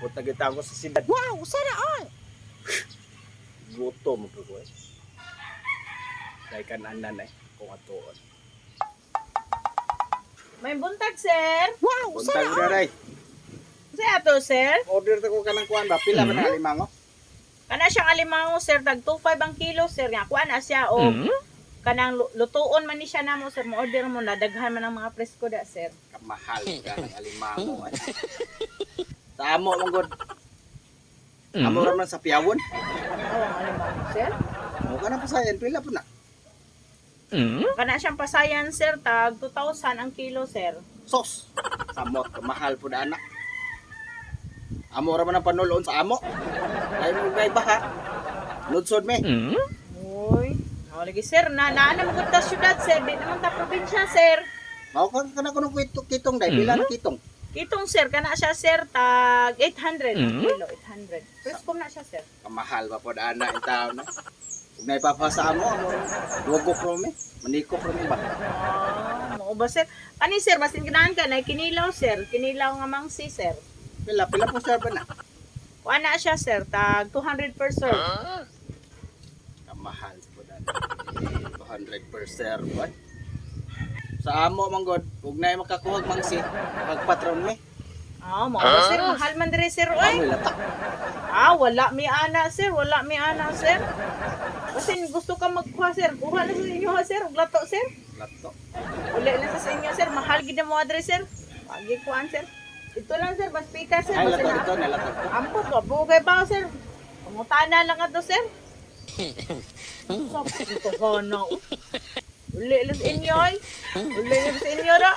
Abot na kita ko sa siyudad. Wow, sana all! Gutom po ko eh. Dahil kananan eh, kung atuon. May buntag, sir. Wow, sana Buntag all! na ray. Sa ato, sir. Order ta ko kanang kuan ba? Pila man ang alimango? Kana siyang alimango, sir. Tag 2.5 ang kilo, sir. Nga, kuan na siya. O, kanang lutuon man ni siya namo, sir. Mo-order mo na. Daghan man ang mga presko da, sir. Kamahal ka ng alimango eh. Sa amo man god. Amo ra man sa piyawon. Oh, ang alimango, sir. Mo kana pasayan pila po na. Kana siyang pasayan, sir. Tag 2,000 ang kilo, sir. Sos. Samot kamahal po na anak. Amo ra man ang panuloon sa amo. Ay mo gay baha. Ludsod me. Uy. Oh, lagi, sir. Na, naa na magud ta syudad, sir. Di naman ta probinsya, sir. Mao ka kana kuno kitong dai pila na kitong. Kitong, sir. Kana siya, sir. Tag 800 ang kilo. 800. Presko na siya, sir. Kamahal pa po na anak in taon na. Ug naipapa sa amo, amo lugok ro me. Manikok ro me ba. Ah, mao ba, sir? Ani, sir, basin ganahan ka na kinilaw, sir. Kinilaw nga mangsi, sir. Pila pila po sir ba na? Kuha na siya, sir. Tag 200 per serve. Kamahal po na. 200 per serve ba? Sa amo man god, ug naay makakuhag mangsi, magpatron me. Ah, mao ba, sir? Mahal man dire, sir, oy. Amo latak. Ah, wala mi ana, sir. Wala mi ana, sir. Basin gusto ka magkuha, sir. Kuha na sa inyo, ha, sir. Ug lato, sir. Lato. Uli na sa inyo, sir. Mahal gid na mo adre, sir. Pagi kuan, sir. Ito lang, sir. Bas pika, sir. Ay Basin lato na. ito, nalato. ito. Ampot, wa bugay pa, sir. Pangutana lang ato, sir. Sa ito na. Uli lang sa inyo, ay. Uli lang sa inyo, ra.